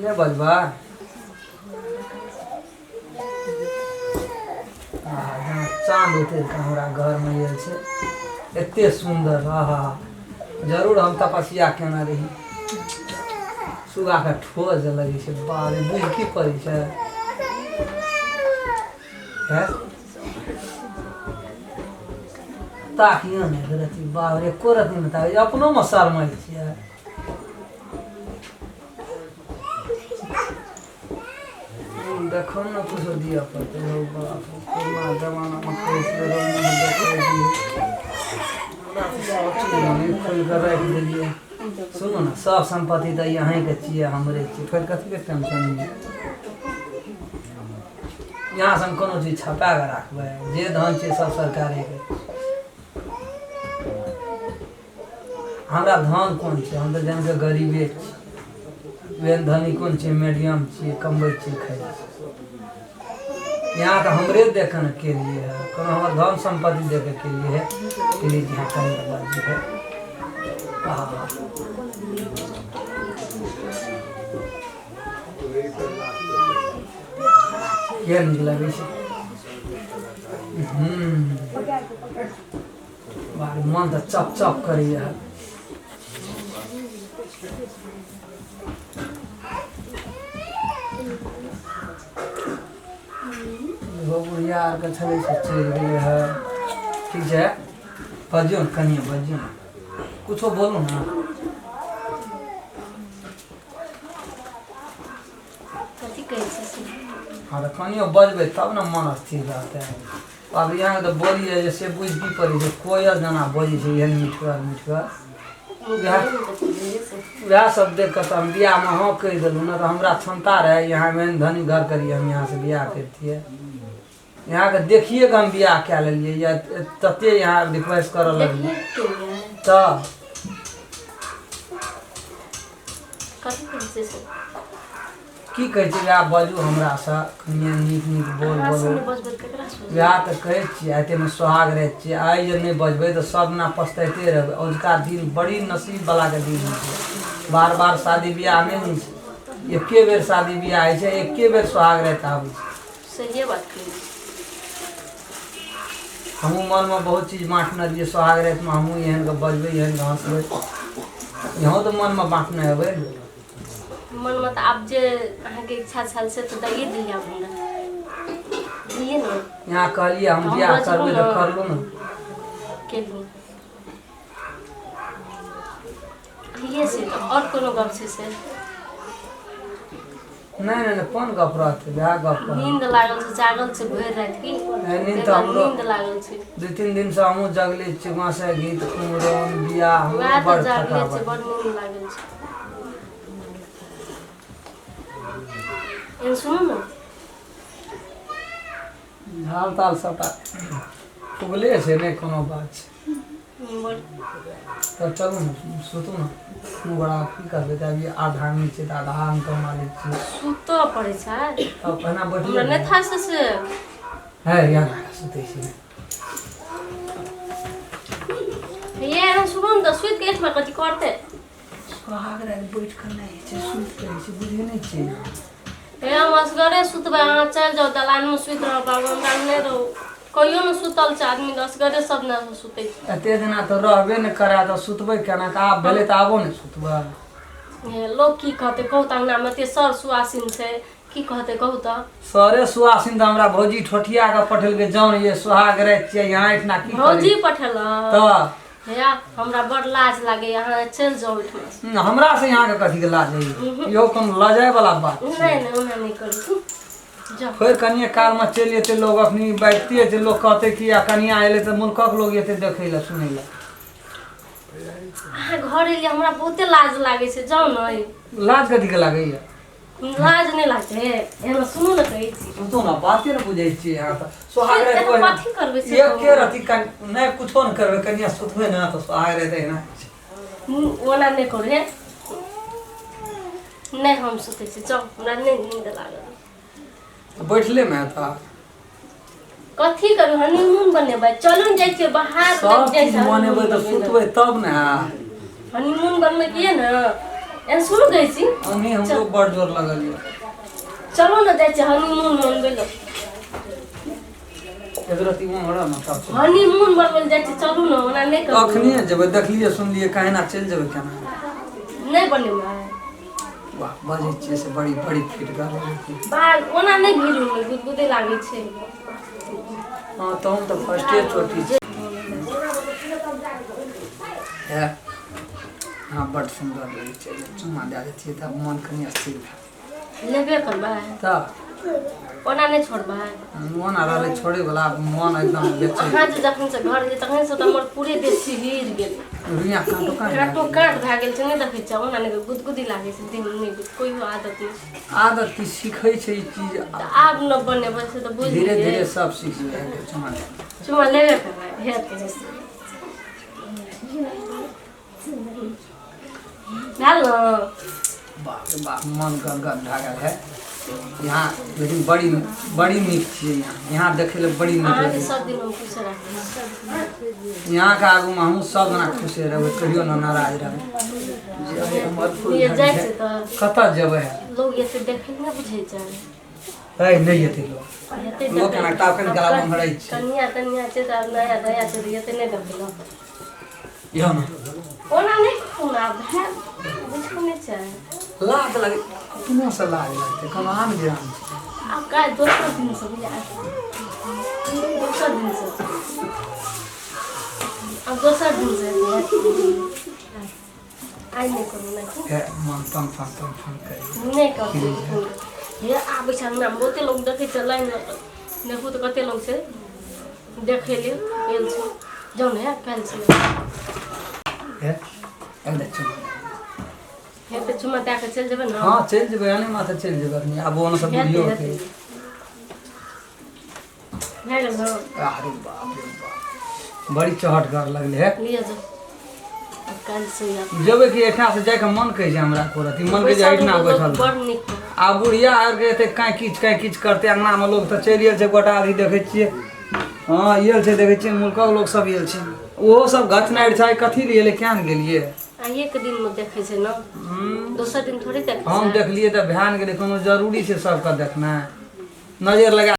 नहि बजबै चाँद उतरि कऽ हमरा घरमे आयल छै एते सुन्दर आहा जरूर हम तपस्या केने रही सुगाके ठोर जे लगै छै बाप रे बुझि की पड़ै छै हैं ताकियो नहि रति बाप रे एको रति नहि ताकै अपनोमे शरमाइ छियै देखो ने कुछो दिअ पड़तै हौ बाप पुरना जमानामे कहै छलै रौ मुँह देखै दियै हमरा तऽ सब चीज मने खोलि कऽ राखि देलियै सुनू ने सब सम्पत्ति तऽ अहीँके छियै हमरे छियै फेर कथीके टेंशन यऽ यहाँ से हम कोनो चीज छपा कऽ राखबै जे धन छै सब सरकारेके हमरा धन कोन छै हम तऽ जानि कऽ गरीबे छी एहन धनी कोन छै मीडियम छियै कमबै छियै खाइ छियै यहाँ तऽ हमरे देखऽ ने केलिए है कोनो हमर धन सम्पत्ति देखऽ केलिए है प्लीज यहाँ कनि बाजू है आहा किया नीक लगै छै बाप रे, मन तऽ चप चप करैया एगो बुढ़िया आरके छलै से चलि गेलै है ठीक छै बजियौ ने कनिए बजियौ ने कुछो बोलू ने कथी कहै छी से हँ तऽ कनियो बजबै तब ने मन स्थिर रहतै आब यहाँके तऽ बोली जाइ छै से बुझि की पड़ै छै कोयल जेना बजै छै एहन मिठगर मिठगर वएह वएह सब देख कऽ तऽ हम बियाहमे हँ कहि देलहुँ नहि तऽ हमरा क्षमता रहै यहाँ एहन धनी घर करियै हम यहाँसँ बियाह करितियै यहाँके देखिए कऽ हम बियाह कए लेलियै या तते यहाँ रिक्वेस्ट करऽ लगलियै तऽ कथी कहै छै से की कहै छै वएह बाजू हमरासँ कनिए नीक नीक बोल अहाँ बोलू से नहि बजबै तऽ ककरा से बजबै? वएह तऽ कहै छियै एतेमे सोहाग रहै छियै आइ जे नहि बजबै तऽ सब दिना पछतैते रहबै औझुका दिन बड़ी नसीबवलाके दिन होइ छै बार बार शादी बियाह नहि होइ छै एके बेर शादी बियाह होइ छै एके बेर सोहाग राति आबै छै सहिए बात कहै छी हमहूँ मनमे बहुत चीज बाँटने रहियै सोहाग रातिमे हमहूँ एहन कऽ बजबै एहन कऽ हँसबै इहो तऽ मनमे बाँटने हेबै ने मनमे तऽ आब जे अहाँके इच्छा छल से तऽ दैए दिअ आब हमरा दियै ने यहाँ कहलियै हम हम बियाह बजलहुँ करबै तऽ ने। करलहुँ ने केलहुँ इहे छै तऽ आओर कोनो गप छै से नहि नहि नहि कोन गप रहतै वएह गप कहब नींद लागल छै जागल छै भरि राति की नहि, नींद तऽ ताहि हमरो नींद लागल छै 2-3 दिनसँ हमहूँ जगले छी वहाँसँ गीत कुमरम बियाह हमरो वएह तऽ बड़ जागले छै थकावट बड़ नींद लागल छै एहन सुनू ने झाल ताल सबटा उगले छै नहि कोनो बात छै तऽ चलू ने सुतू ने मुँह बड़ा की करबै तऽ अभी आधा नहि छै तऽ आधा हम कमा लै छियै सुतऽ पड़ै छै तब पहिना बैठले हमरा नहि था से से है यार सुतै छी ये एहन सुबह ने तऽ सुति के एहिठमा कथी करतै सुहाग राति बैठ कऽ नहि होइ छै सुति कऽ होइ छै बुझै नहि छियै हे हम असगरे सुतबै अहाँ चलि जाउ दलानमे सुति रहब बाबू हमरा नहि रहू कहियो ने सुतल छै आदमी तऽ असगरे सब ने सुतै छै एते दिना तऽ रहबे नहि करै तऽ सुतबै केना कऽ आब भेलै तऽ आबो नहि सुतबै हे, लोक की कहतै कहू तऽ अङ्गनामे एते सर सुआसिन छै की कहतै कहू तऽ सरे सुआसिन तऽ हमरा भौजी ठोठिया कऽ पठेलकै जाउ ये सुहाग राति छियै यहाँ एहिठिना की करै भौजी पठेलक तऽ हे हमरा बड़ लाज लागैए अहाँ चलि जाउ ओहिठमा हमरा से यहाँ के कथी के लाज होइए इहो कोनो लजाय वाला बात छै नहि नहि ओना नहि करू जाउ फेर कनिए कालमे चलि जेतै लोग अखनी बाजिते छै लोग कहतै कि आ कनिया एलै तऽ मुल्कक लोग एतै देखै लए सुनै लए अहाँ घर एलियै हमरा बहुते लाज लागै छै जाउ ने लाज कथी के लागैए लाज नहि लागतै एना सुनू ने कहै छी सुनतो ने बाते ने बुझै छियै अहाँ तऽ सोहाग राति एना ओहिना कथी करबै से एके रति नहि कुछो नहि करबै कनिया सुतबै ने तऽ सोहाग राति एहिना ओना नहि करू हे नहि हम सुतै छी जाउ हमरा नहि नींद लागल बैठले मे हेता कथी करू हनीमून बनेबै चलू ने जाइ छियै बाहर सब जाइ चीज छै मनेबै तऽ सुतबै तब ने हनीमून बनबै के ने एहन सुनू कहै छी। अहीं हमरो बड़ जोर लगल यऽ। चलू ने, जाइ छी हनीमून मनबै लए। एक रति उम्हर ने तब चलू। हनीमून मनबै लए जाइ छी, चलू ने, ओना नहि कहू। अखने जेबै, देखलियै सुनलियै, कहिना चलि जेबै केना? नहि बनेबै। वाह, बजै छियै से बड़ी बड़ी फिट कर। बाल ओना नहि भीड़ मे गुदगुदे लागै छै। हँ, तहन तऽ फर्स्टे चोटी छै। हे हँ, बड सुन्दर लगै छै। चुम्मा दए दैतियै तऽ मन कनि स्थिर भए। लेबे करबै। तऽ ओना नहि छोड़बै। मन आ रहलै छोड़ैवला, मन एकदम बेचैन। अहाँ जे जखन से घर गेलियै तखन से तऽ हमर पूरे देह सिहरि गेल। रुइया काँटो काँट। काँटो काँट भए गेल छै। नहि देखै छियै, ओना नहि गुदगुदी लागै छै देहमे, नहि कोइयो आदत नहि छै। आदत की सीखै छै ई चीज। तऽ आब न बनेबै से तऽ बुझि धीरे गेलियै। धीरे सब सीख जेबै। चुमा दए। चुमा लेबे करबै, हेतै। भेल ने? बाप रे बाप, मन गदगद भए गेल है यहाँ। लेकिन बड़ी बड़ी नीक छियै यहाँ, यहाँ देखै लए बड़ी नीक अहाँके लगै। सब दिन हम खुश राखब। यहाँके आगूमे हमहूँ सब दिना खुशे रहबै, कहियो न नाराज रहबै जे अरे हमर फूल ये झड़ी जाइ है। छै तऽ कतऽ जेबै? लोग एते देखै नहि बुझै छै। है, नहि एतै लोक। एते लोक एना ताकन गला बम्हरै छै। कनिया तनिया छै तऽ आब नया दया छै तऽ एते नहि देखलक। इहो ने। ओना नहि खून आब भए बुझै नहि छै। लाज लगै, अपनोसँ लाज लगतै, कोनो आन बिरान छै। आब काल्हि दोसर दिनसँ बुझा, दोसर दिनसँ, आब दोसर दिनसँ आइ नहि करू ने। हे, मन तन फन तन फन करी। नहि करतै। हे, आबै छै अंगनामे बहुते लोक देखै छै लाइन लगल। देखू तऽ कते लोक छै देखै लेल गेल छै। जाउ ने, काल्हि छै। हे, एले चलू। हे, तऽ चुमा दए कऽ चलि जेबै ने? हँ, चलि जेबै, आने माथे चलि जेबै अखनी। आब ओना सब हेतै। बुझियो हेतै। भए गेल। हँ। अरे बाप रे बाप, बड़ी चहटगर लगलै हे। लिअ जाउ, आब काल्हि से आब जेबै कि एहिठाम से जाइके मन कहै छै हमरा एको रति मन कहै छै एहिठिना बैठल। बड़ नीक। आ बुढ़िया आबिके एते काँय किच काँय किच करते अंगनामे। लोक तऽ चलि गेल छै गोटा आदमी, देखै छियै। हँ, आयल छै, देखै छियै, मुल्कक लोक सब आयल छै। ओहो सब घचनारि छै। कथी लिए एलै, किया ने गेलियै? आ एक दिनमे देखै छै ने, दोसर दिन थोड़े देखै हम छै। देखलियै तऽ भए ने गेलै। कोनो जरूरी छै सबके देखनाइ? नजर लगा।